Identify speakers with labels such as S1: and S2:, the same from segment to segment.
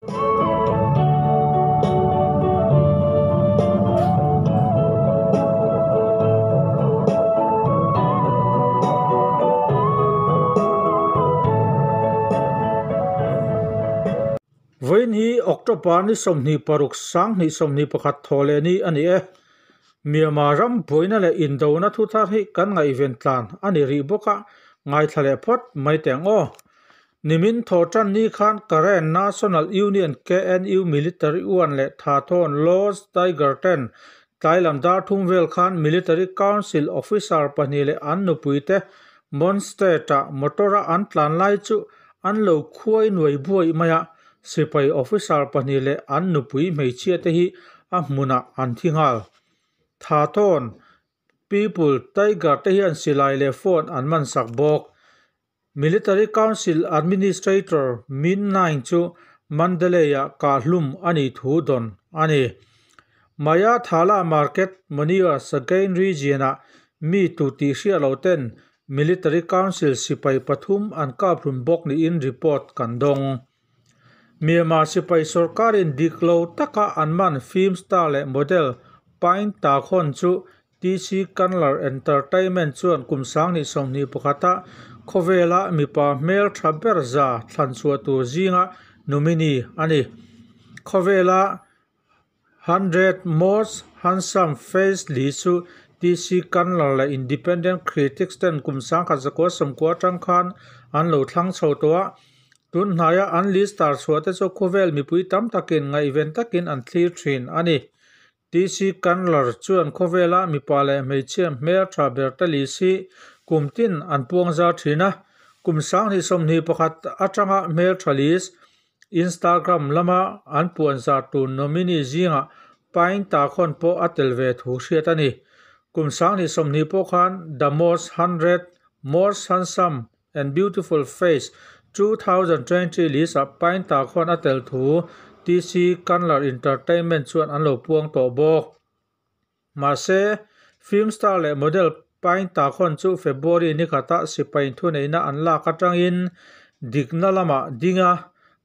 S1: Vawiin hi October ni 26 2021 thaw leh ni a ni e. Myanmar ram buaina leh indona thu thar hi kan ngaihven tlan a ni rih bawk a, ngaithla leh phawt mai teh ang aw. Nimin thaw tan ni khan Karen National Union KNU Military Uan leh Thathawn Lost Tiger ten tlailam dar thum vel khan Military Council Officer pahnih leh an nupuite Mon State-ah motor-a an tlan lai chu an lo khuai nuai buai mai a, sipai officer pahnih leh an nupui hmeichhia te hi a hmunah an thi nghal. Thathawn People Tiger te hian silai leh phone an man sak bawk. Military Council Administrator Min Naing chu Mandalay-ah kah hlum a nih thu dawn a ni. Maya Thala Market Monywa Sagaing Region-ah mi tu tih hriat lo ten Military Council sipai pathum an kap hlum bawk niin report kan dawng. Myanmar sipai sorkarin dik lo taka an man film star leh model Paing Takhon chu TC Candler Entertainment chuan kum 2021-a khawvela mipa hmel tha ber za thlan chhuah tur zinga nominee a ni. Khawvela 100 Most Handsome Face li chu TC Candler leh Independent Critics ten kum 1990 atang khan an lo thlang chho tawh a. Tun hnaia an list tar chhuah te chu khawvel mipui tam takin ngaihven takin an thlir thin a ni. TC Candler chuan khawvela mipa leh hmeichhia hmel tha ber te li si kum tin an puang zar thin a. Kum 2021 atanga hmel tha list Instagram lama an puan zar tur nominee zinga Paing Takhon pawh a tel ve thu hriat a ni. Kum 2020 pawh khan The Most 100 Most Handsome and Beautiful Face 2020 list ah Paing Takhon a tel thu TC Candler Entertainment chuan an lo puang tawh bawk. Mahse, film star leh model Paing Takhon chu February ni khata sipai thuneihna an lak atangin dikna lama dinga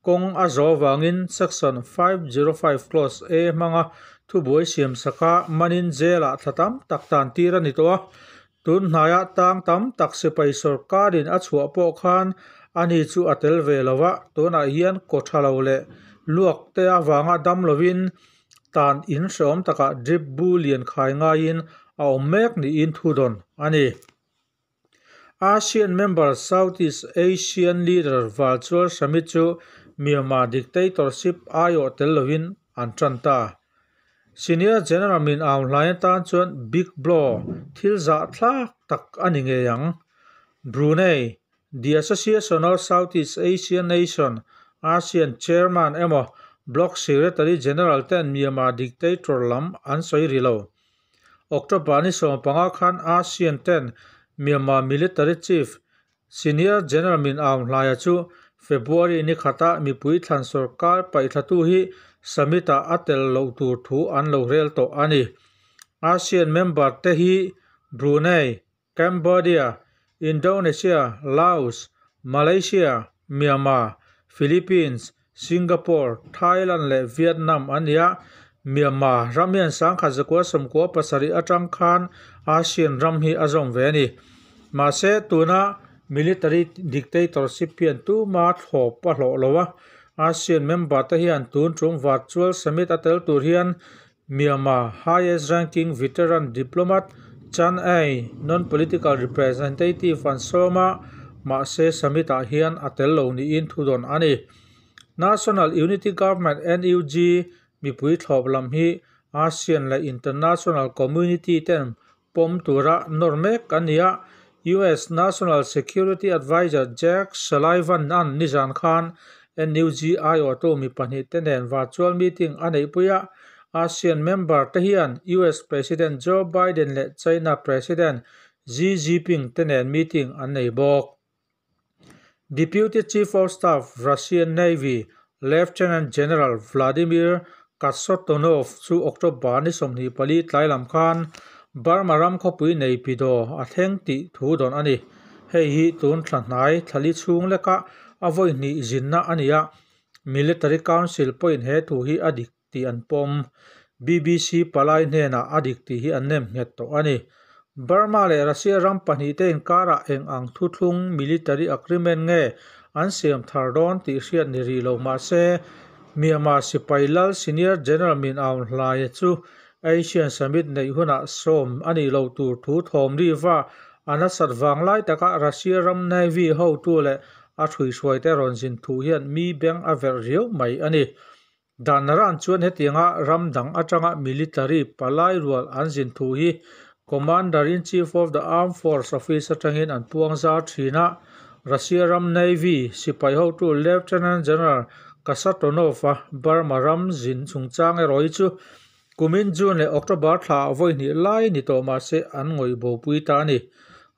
S1: kawng a zo wangin section 505 clause A hmanga thubuai siam saka manin jail-ah thla tam tak tan tir a ni tawh a. Tun hnaia tang tam tak sipai sorkarin a chhuah pawh khan ani chu a tel ve lova, tunah hian kaw tha lo leh luak te awanga dam lovin tan in hreawm takah drip bu lian khai ngaiin a awm mek niin thu dawn a ni. ASEAN member Southeast Asian leader virtual summit chu Myanmar dictatorship aiawh tel lovin an tan ta. Senior General Min Aung Hlaing tan chuan big blow thil zah thlak tak a ni ngei ang. Brunei, The Association of Southeast Asian Nation, ASEAN Chairman emaw Bloc Secretary General ten Myanmar dictator lam an sawi ri lo. October ni 15 khan ASEAN ten Myanmar Military Chief Senior General Min Aung Hlaing chu February ni khata mipui thlan sarkar paihthla tu hi summit-ah a tel lo tur thu an lo rel tawh a ni. ASEAN member te hi Brunei, Cambodia, Indonesia, Laos, Malaysia, Myanmar, Philippines, Singapore, Thailand leh Vietnam an ni a. Myanmar ram hian 1997 atang khan ASEAN ram hi a zawm ve a ni. Mahse tuna military dictatorship hian tu ma thlawp a hlawh lo a. ASEAN member te hian tun tum virtual summit a tel tur hian Myanmar highest ranking veteran diplomat Chan Ai non-political representative an sawma mahse summit ah hian a tel lo niin thu dawn a ni. National Unity Government NUG mipui thlawp lam hi ASEAN leh international community ten pawm tura nawr mek an ni a. US National Security Advisor Jake Sullivan an nizan khan NUG aiawh tu mi pahnih te nen virtual meeting a neih pui a. ASEAN member te hian US President Joe Biden leh China President Xi Jinping te nen meeting an nei bawk. Deputy Chief of Staff Russian Navy Lieutenant General Vladimir Kasatonov chu October ni 24 tlailam khan Burma ram khawpui nei pido a thleng tih thu dawn a ni. Hei hi tun thla hnai thlali chhung leka a vawi hnih zinna a ni a. Military Council pawhin he thu hi a dik tih an pawm. BBC palai hnenah a dik tih hi an nem nghet tawh a ni. Burma leh Russia ram pahnihte inkarah eng ang thuthlung military agreement nge an siam thar dawn tih hriat ni rih lo mah se, Myanmar sipai lal Senior General Min Aung Hlaing chu Asian Summit neih hunah sawm a nih loh tur thu thawm riva a nasat vang lai taka Russia ram Navy hotu leh a hruihruaite rawn zin thu hian mi beng a verh riau mai a ni. Dan ran chuan hetianga ram dang atanga military palai rual an zin thu hi Commander-in-Chief of the Armed Force Office atangin an puang zar thin a, Russia ram Navy sipai hotu Lieutenant General Kasatonov-a Burma ram zin chungchang erawh hi chu kumin June leh October thlaah vawi hnih lai ni tawh mah se an ngawih bopui ta a ni.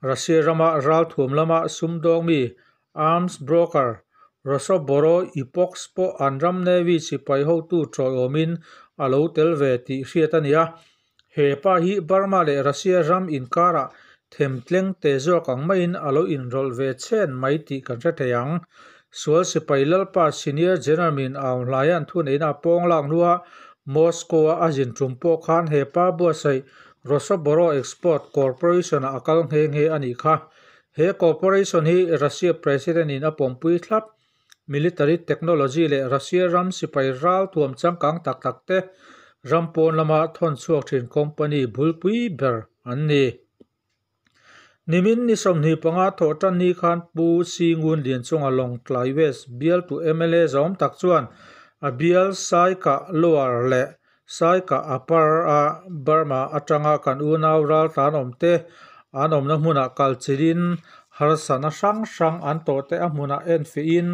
S1: Russia rama ralthuam lama sumdawng mi Arms broker Rosoboro Epox pawh an ram Navy sipai hotu tawiawmin a lo tel ve tih hriat a ni a. He pa hi Burma leh Russia ram inkarah themtleng te zawk ang maiin a lo inrawlh ve chhen mai tih kan hre thei ang. Sual sipai lalpa Senior General Min Aung Hlaia'n thuneihna a pawng lak hnua Moscow-a a zin tum pawh khan he pa buatsaih Rosoboro Export Corporation-ah a kal nghe nghe a nih kha. He corporation hi Russia President in a pawmpui thlap. Military technology leh Russia ram sipai ral thuam changkang tak tak te ram pawn lama thawn chhuak thin company bulpui ber an ni. Nimin ni 25 thawh tan ni khan Pu Singun Lianchunga Lawngtlai West bialtu mla zawm tak chuan a bial Saikah Lower leh Saikah Upper a Burma atanga kan unau ral tlan awm te an awmna hmunah kal chilhin harsatna hrang hrang an tawh te a hmunah enfiahin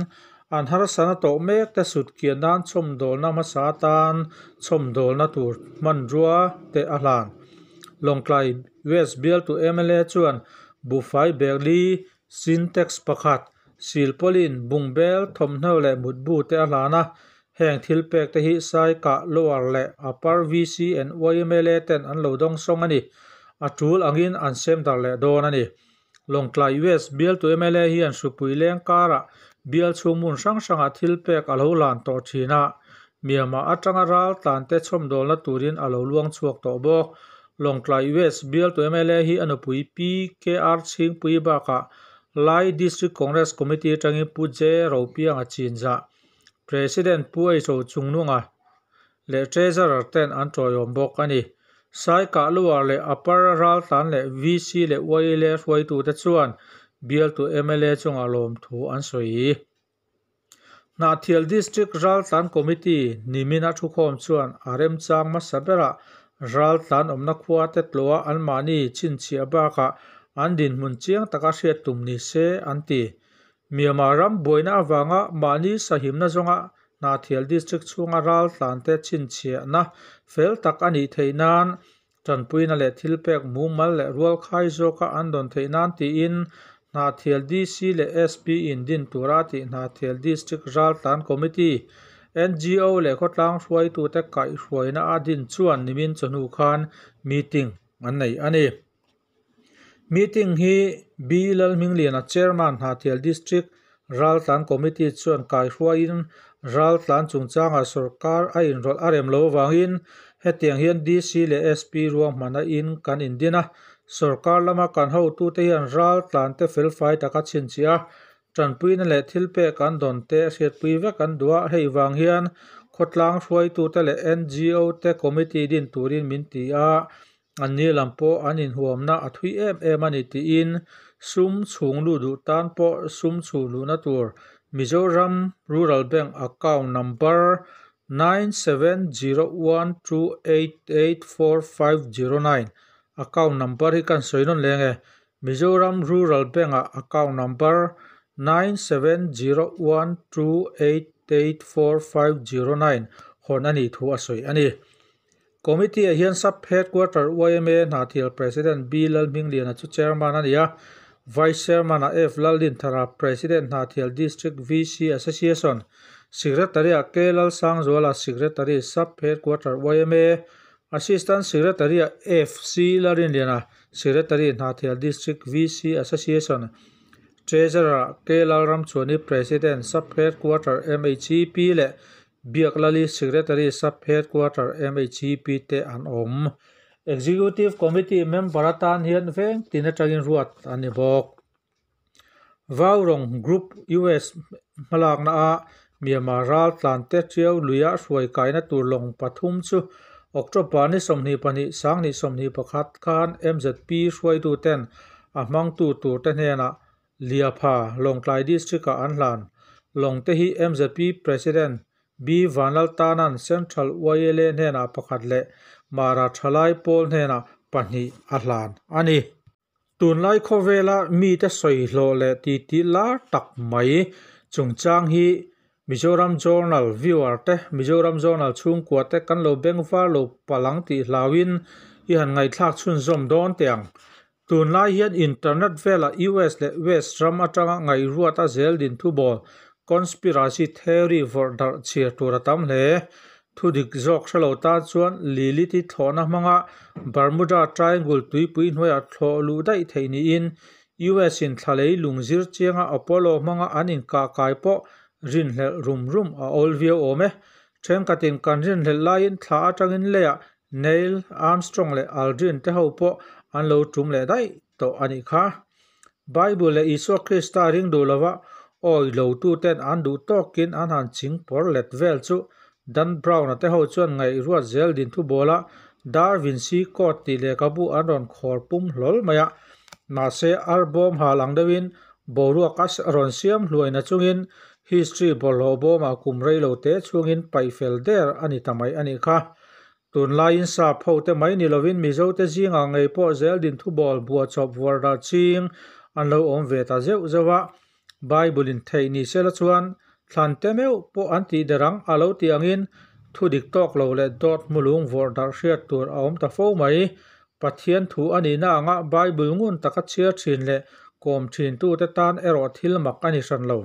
S1: an harsatna tawh mek te sut kian nan chhawmdawlna hmasa atan chhawmdawlna tur hmanrua te a hlan. Lawngtlai West bialtu mla chuan buhfai bag li Sintex pakhat, silpawlin, bungbel, thawmhnaw leh mutbu te a hlan a. Heng thil pek te hi Saikah, Lower leh Upper VC and YMLA ten an lo dawng sawng a ni. A tul angin an sem dar leh dawn a ni. Lawngtlai West bialtu mla hian hrupui leng karah bial chhung hmun hrang hrangah thil pek a lo lan tawh thin a. Myanmar atanga ral tlan te chhawmdawlna turin a lo luang chhuak tawh bawk. Lawngtlai West bialtu mla hi a nupui Pi KR Chhingpui bakah Lai District Congress Committee atangin Pu J Ropianga chinzah President Pu Eicho Chungnunga leh Treasurer ten an tawiawm bawk a ni. Sai Kahluar leh Upper Raltlan leh VC leh YLA hruaitute chuan bialtu mla chungah lawmthu an sawi. Hnahthial District Raltlan Committee nimina thukhawm chuan a remchang hmasa berah raltlan awmna khua te tlawha anmahni chhinchhiah bakah an dinhmun chiang taka hriat tum ni se an ti. Myanmar ram buaina avanga mahni sahimna zawnga Hnahthial District chhunga raltlan te chhinchhiahna fel tak a nih theih nan Tanpuina leh thilpek mumal leh rualkhai zawka an dawn theih nan tiin Hnahthial DC leh SP in din tura tih Hnahthial District Raltlan Committee, ngo leh khawtlang hruaitute kaihhruaina a din chuan nimin chawhnu khan meeting an nei a ni. Meeting hi B Lalhmingliana Chairman Hnahthial District Raltlan Committee chuan kaihruaiin raltlan chungchangah sorkar a inrawlh a rem lo avangin hetiang hian DC leh SP ruahmana in kan indin a, sorkar lama kan hotute hian raltlante felfai taka chhinchhiah a, Tanpuina leh thilpek an dawn te hriatpui vek an duh a, hei vang hian khawtlang hruaitute leh ngo te committee din turin min ti a, anni lam pawh an inhuamna a thui em em a ni tiin sum chhung luh duh tan pawh sum chhuh luhna tur Mizoram Rural Bank account number 9701288459 account number hi kan sawi nawn leng e. Mizoram Rural Bank-ah account number 9701288459 hawn a nih thu a sawi a ni. Committee-ah hian Sub Headquarter yma Hnahthial President B Lalhmingliana chu Chairman a ni a, Vice Chairman-ah F Laldinthara, President Hnahthial District VC Association, Secretary-ah K Lalsangzuala, Secretary Sub Headquarter yma, Assistant Secretary-ah FC Larinliana, Secretary Hnahthial District VC Association, Treasurer K Lalramchuani President Sub-Headquarter MHEP leh Biaklali Secretary Sub-Headquarter MHEP te an awm. Executive Committee member atan hian veng tin atangin ruat an ni bawk. Vaurawng Group US hmalakna a Myanmar ral tlante Tiau luia hruai kaina tur lawng pathum chu October ni 22 2021 khan MZP hruaitu ten a hmangtu tur te hnenah Liapha Lawngtlai District ah an hlan. Lawng te hi MZP President B Vanlaltanan Central YLA hnenah pakhat leh Mara Thalai Pawl hnenah pahnih a hlan a ni. Tunlai khawvela mite sawi hlawh leh titi lar tak mai chungchang hi Mizoram Journal viewer te, Mizoram Journal chhungkua te kan lo bengvar lo palang tih hlauin i han ngaihthlak chhunzawm dawn teh ang. Tunlai hian internet vela US leh West ram atanga ngaihruat a zel din thubawl, conspiracy theory, vawrh darh chhiar tur a tam hle. Thudik zawk hre lo tan chuan Lilith-i thlawhna hmanga Bermuda Triangle tuipui hnuaiah thlawh luh daih theih niin US-in thlalei lung zir chianga Apollo hmanga an inkahkai pawh rinhlelh rum rum a awl viau awm e. Thenkhatin kan rinhlelh laiin thla atangin leiah Neil Armstrong leh Aldrin te ho pawh an lo tum leh daih tawh a nih kha. Bible leh Isua Krista ring duh lova awi lotuten an duh tawkin an han ching pawr let vel chu Dan Brown-a te ho chuan ngaihruat zel din thu bawla Da Vinci Code tih lehkhabu an rawn khawr pum hlawl mai a. Mahse, arbawm hal ang deuhin boruak a rawn siam hluaina chungin history bawlhhlawh bawmah kum rei lo te chhungin paih fel der a ni ta mai a nih kha. Tunlaiin sap ho te mai ni lovin Mizo te zingah ngei pawh zel din thubawl bua chawp vuar dah ching an lo awm ve ta zeuh zeuh a. Bible in theih ni sela chuan thlan te meuh pawh an tih der ang a lo tih angin thu dik tawk lo leh dawt hmulung vawrh darh hriat tur a awm ta fo mai. Pathian thu a nihna anga Bible ngun taka chhiar thin leh kawm thin tute tan erawh thil mak a ni hran lo.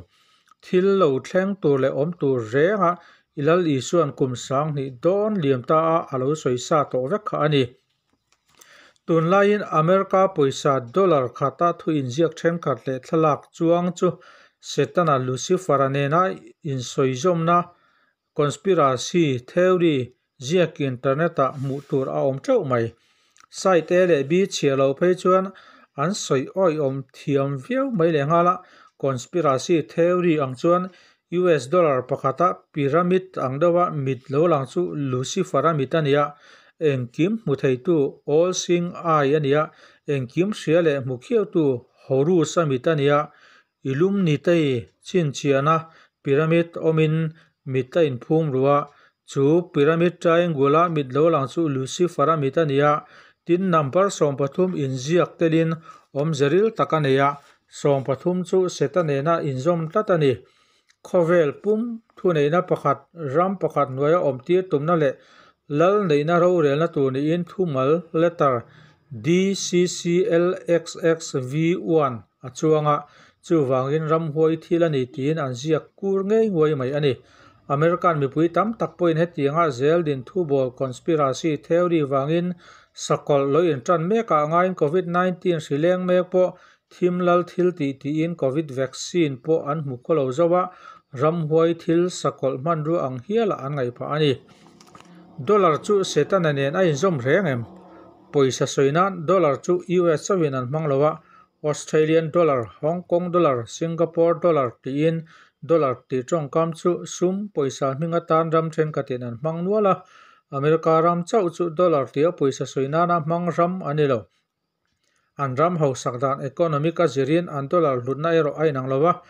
S1: Thil lo thleng tur leh awm tur renga i Lal Isua'n kum 2000 dawn liam ta a a lo sawi sa tawh vek kha a ni. Tunlaiin America pawisa dollar khata thu inziak thenkhat leh thlalak chuang chu Setana Lucifer-a nena insawizawmna conspiracy theory ziak internet-ah hmuh tur a awm teuh mai. Site A leh B chhiah loh phei chuan an sawi awihawm thiam viau mai leh nghal a, conspiracy theory ang chuan US dollar pakhata pyramid ang deuha mit lo lang chu Lucifer-a mit a ni a, engkim hmu theitu All Seeing Eye a ni a, engkim hria leh hmu khiautu Horus-a mit a ni a, I lum ni tei chhinchhiahna pyramid awmin mit a inphum ru a, chu pyramid triangle-a mit lo lang chu Lucifer-a mit a ni a, tin number 13 inziak telin awmze ril tak a nei a, 13 chu Seta nena inzawm tlat a ni. Khawvel pum thuneihna pakhat ram pakhat hnuaia awmtir tumna leh lal neihna rorelna tur niin thumal, letter, DCCLXXV1 a chuang a, chuvangin ramhuai thil a ni tiin an ziak kur ngei nguai mai a ni. American mipui tam tak pawhin hetianga zeldin thubawl, conspiracy theory, vangin sakawlh lo intan mekah ngaiin Covid 19 hri leng mek pawh thim lal thil tih tiin Covid vaccine pawh an hmu khaw lo zo a, ramhuai thil sakawlh hmanrua ang hialah an ngaih phah a ni. Dollar chu Setana nen a inzawm reng em? Pawisa sawi nan dollar chu US chauhin an hmang lo a, Australian dollar, Hong Kong dollar, Singapore dollar tiin dollar tih tawngkam chu sum pawisa hming atan ram thenkhatin an hmang nual a, America ram chauh chu dollar tia pawisa sawi nana hmang ram a ni lo. An ram hausak dan economic a zirin an dollar hlutna erawh a inang lo a,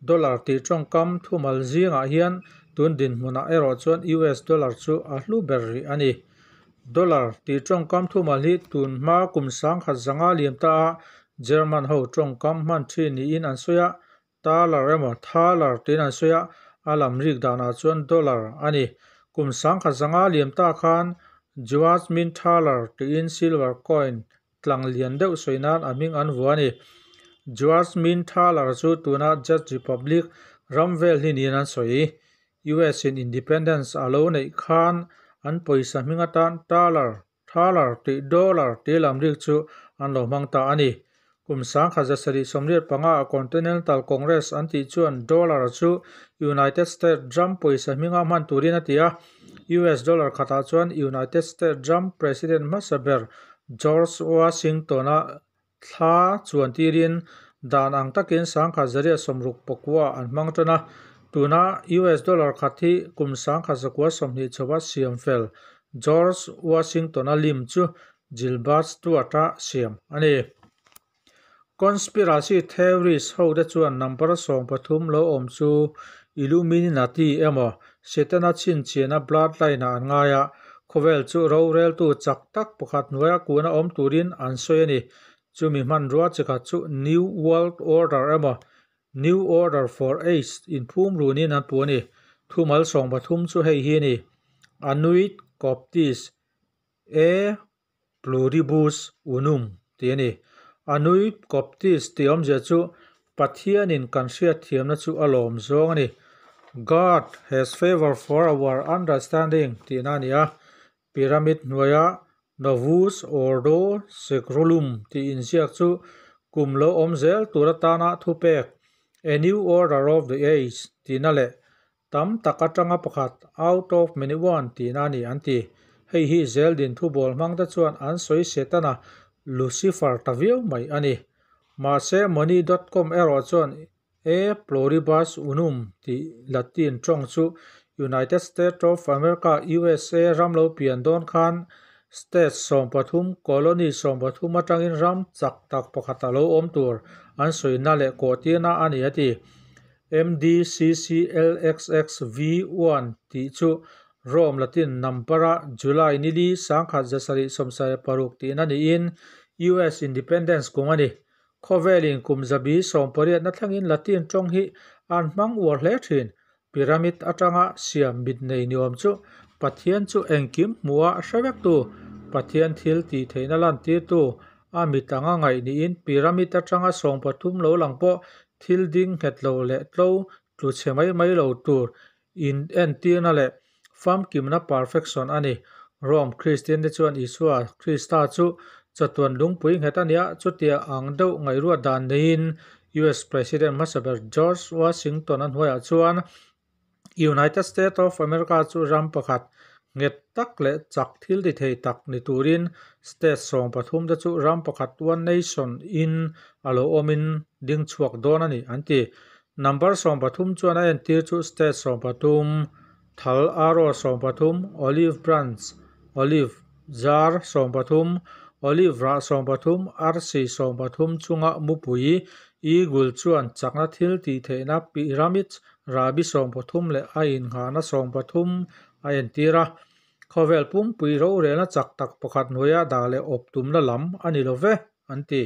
S1: dollar tih tawngkam thumal zingah hian tun dinhmunah erawh chuan US dollar chu a hlu ber rih a ni. Dollar tih tawngkam thumal hi tun hma kum 1500 liam ta a German ho tawngkam hman thin niin an sawi a, Thaler emaw Thaler tiin an sawi a, a lam rik danah chuan dollar a ni. Kum 1500 liam ta khan Joachim Thaler tiin silver coin tlang lian deuh sawi nan a hming an vuah a ni. Joachim Thaler chu tuna Czech Republic ram vel hi niin an sawi. US in independence a lo neih khan an pawisa hming atan Thaler, Thaler tih dollar tih lam rik chu an lo hmang ta a ni. Kum 1775 a Continental Congress an tih chuan dollar chu United States ram pawisa hminga hman turin a ti a. US dollar khatah chuan United States ram President hmasa ber George Washington-a thla chuan tirin dan ang takin 1869 an hmang tan a. Tuna US dollar khat hi kum 1920 chhoa siam fel George Washington-a lim chu Gilbert Stuart-a siam a ni. Conspiracy theories ho te chuan number 13 lo awm chu Illuminati emaw Setana chhinchhiahna bloodline ah an ngai a, khawvel chu roreltu chak tak pakhat hnuaia kuna awm turin an sawi a ni. Chumi hmanrua chikhat chu New World Order emaw New Order for Age inphum runin an puh a ni. Thumal 13 chu hei hi a ni, Annuit Coeptis E Pluribus Unum tih a ni. Annuit Coeptis tih awmzia chu Pathianin kan hriatthiamna chu a lawm zawng a ni. God has favour for our understanding tihna a ni a. Pyramid hnuaia Novus Ordo Seclorum tih inziak chu kum lo awm zel tur atana thupek A New Order of the Age tihna leh Tam tak atanga pakhat, out of many one, tihna a ni an ti. Hei hi Zeldin thubâwl hmangte chuan an sawi Setana, Lucifer, ta viau mai a ni. Mahse, Money dot com erawh chuan E pluribus unum tih Latin tawng chu United States of America, USA, ram lo pian dawn khan state 13, colony 13 atangin ram chak tak pakhat a lo awm tur an sawina leh kawhtirna a ni a ti. MDCCLXXV1 tih chu Rome Latin number-a July ni li 1776 tihna niin US Independence kum a ni. Khawvelin kum zabi 18 na thlengin Latin tawng hi an hmang uar hle thin. Pyramid atanga siam mit nei ni awm chu Pathian chu engkim hmuha hre vektu, Pathian thil tih theihna lantirtu a mit anga ngaih niin pyramid atanga 13 lo lang pawh thil ding nghet lo leh tlo tlu chhe mai mai lo tur in entirna leh famkimna perfection a ni. Rome Kristian te chuan Isua Krista chu chatuan lungpui nghet a nia, chutia ang deuh ngaihruat dan neiin US President hmasa ber George Washington a hnuaiah chuan United States of America chu ram pakhat nghet tak leh chak thil ti thei tak ni turin state 13 te chu ram pakhat one nation in a lo awmin ding chhuak dawn a ni an ti. Number 13 chuan a entir chu state 13, thal arrow 13, olive branch, olive zar 13, olive rah 13, arsi 13 chunga mupui eagle chuan chakna thil tih theihna pyramid rahbi 13 leh a innghahna 13 a entir a. Khawvel pumpui rorelna chak tak pakhat hnuaia dah leh awp tumna lam a ni lo ve, an ti.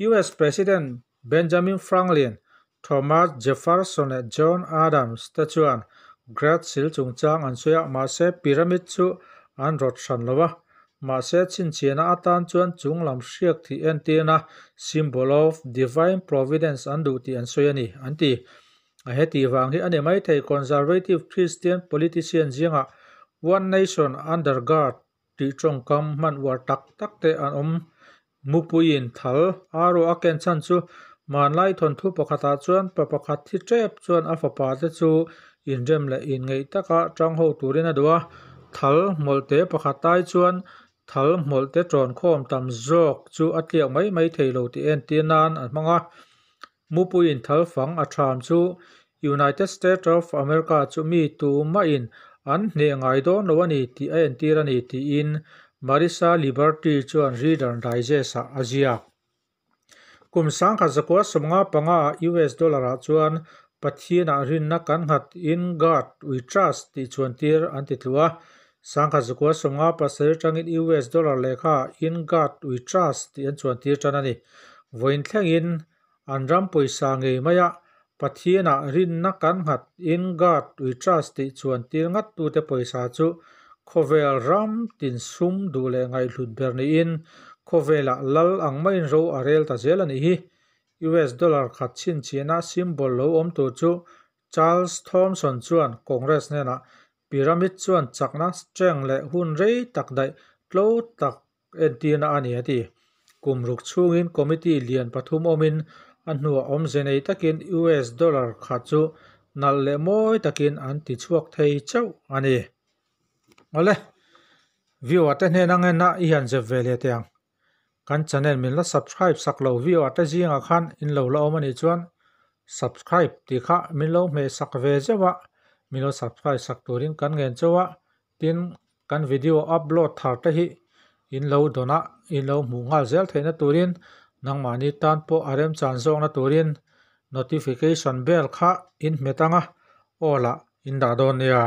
S1: US President Benjamin Franklin, Thomas Jefferson leh John Adams te chuan Great Seal chungchang an sawi a, mahse pyramid chu an rawt hran lo a. Mahse chhinchhiahna atan chuan chung lam hriak thih entirna symbol of divine providence an duh tih an sawi a ni, an ti. A heti vang hi a ni maithei Conservative Christian politician zingah One Nation Under God tih tawngkam hman uar tak tak te an awm. Mupuiin thal arrow a ken chhan chu hmanlai thawnthu pakhatah chuan pa pakhat thi tep chuan a fapa te chu inrem leh inngeih taka tang ho turin a duh a. Thal hmawlhte pakhat ai chuan thal hmawlhte tawnkhawm tam zawk chu a tliak mai mai thei lo tih entir nan an hmang a. Mupuiin thal fang a tham chu United States of America chu mi tumahin an hneh ngai dawn lo a ni tih a entir a ni tiin Marissa Liberty chuan Reader Digest-ah a ziak. Kum 1995 ah US dollar-ah chuan Pathianah rinna kan nghat In God We Trust tih chuantir an ti tlu a. 1957 atangin US dollar lehkha In God We Trust tih an chuantir tan a ni. Vawiin thlengin an ram pawisa ngei maia Pathianah rinna kan nghat In God We Trust tih chuantir ngattute pawisa chu khawvel ram tin sum duh leh ngaihhlut ber niin khawvelah lal ang maiin ro a rel ta zel a nih hi. US dollar khat chhinchhiahna symbol lo awm tur chu Charles Thomson chuan Congress hnenah pyramid chuan chakna strength leh hun rei tak daih tlo tak entirna a ni a ti. Kum ruk chhungin committee lian pathum awmin a hnuah awmze nei takin US dollar kha chu nalh leh mawi takin an ti chhuak thei chauh a ni. Awle, viewer te hnen angena i han zep ve leh teh ang. Kan channel min la subscribe sak lo viewer te zingah khan in lo la awm a nih chuan subscribe tih kha min lo hmeh sak ve zeuh a, min lo subscribe sak turin kan ngen chauh a, tin kan video upload thar te hi in lo dawn a, in lo hmuh nghal zel theihna turin nangmahni tan pawh a remchan zawkna turin notification bell kha in hmet ang a, aw lah in dah dawn nia.